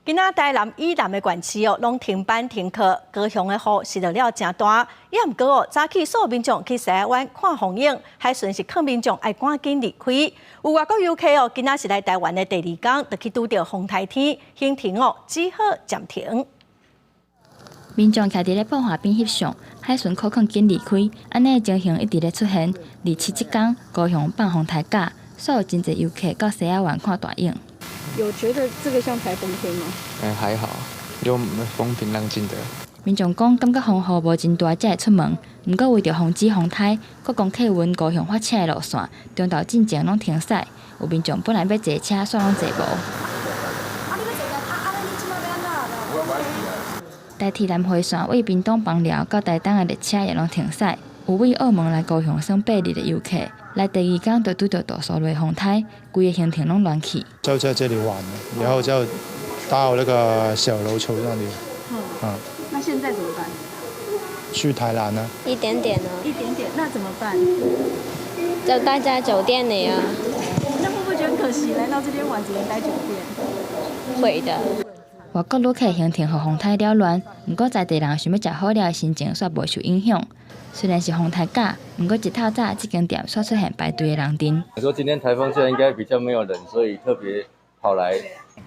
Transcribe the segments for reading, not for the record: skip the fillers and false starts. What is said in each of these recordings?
今仔台南以南的縣市哦，攏停班停課，高雄的雨是落了誠大，也毋過哦，早起所有民眾去西仔灣看風湧，海巡是勸民眾愛趕緊離開。有外國遊客哦，今仔是來台灣的第二工，就去拄著風颱天，行程哦只好暫停。民眾徛佇咧布華邊翕相，海巡苦勸緊離開，按呢情形一直咧出現。27這工，高雄放風颱假，所有真濟遊客到西仔灣看大湧。有覺得這個像颱風天嗎？嗯，還好，就風平浪靜的。民眾講，感覺風雨無真大才會出門，毋過為著防止風颱，國光客運高雄發車的路線，中晝進前攏停駛。有民眾本來欲坐車，煞攏坐無。台鐵南迴線位屏東枋寮到台東的列車也攏停駛。有位澳門來高雄耍八日的遊客，來第二工就拄著大蘇雷風颱，規個行程攏亂去。就在這裡玩，然後就到那個小琉球那裡。嗯。那現在怎麼辦？去台南呢？一點點呢。一點點，那怎麼辦？就待在酒店裡啊。那會不會覺得很可惜？來到這邊玩，只能待酒店。會的。外國旅客行程予風颱擾亂，毋過在地人想欲食好料的心情煞無受影響。雖然是風颱假，毋過一透早這間店煞出現排隊的人陣。說今天颱風現在應該比較沒有人，所以特別跑來。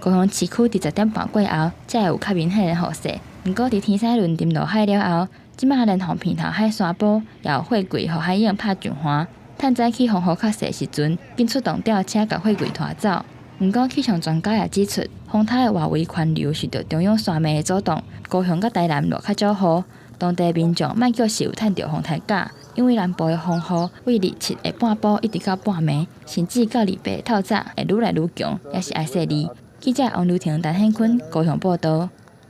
高雄市區佇10點半過後，才會有較明顯的雨勢。毋過佇天使輪沉落海了後，這馬連鳳鼻頭海沙埔也有貨櫃予海湧拍上岸。趁早起風雨較細時陣，緊出動吊車共貨櫃拖走。毋過氣象專家也指出，風颱的外圍環流受著中央山脈的阻擋，高雄佮台南落較少雨。當地民眾莫叫是有趁著風颱假，因為南部的風雨位27會半晡一直到半暝，甚至到28透早會愈來愈強，猶是愛細膩。記者王劉婷、陳顯坤高雄報導。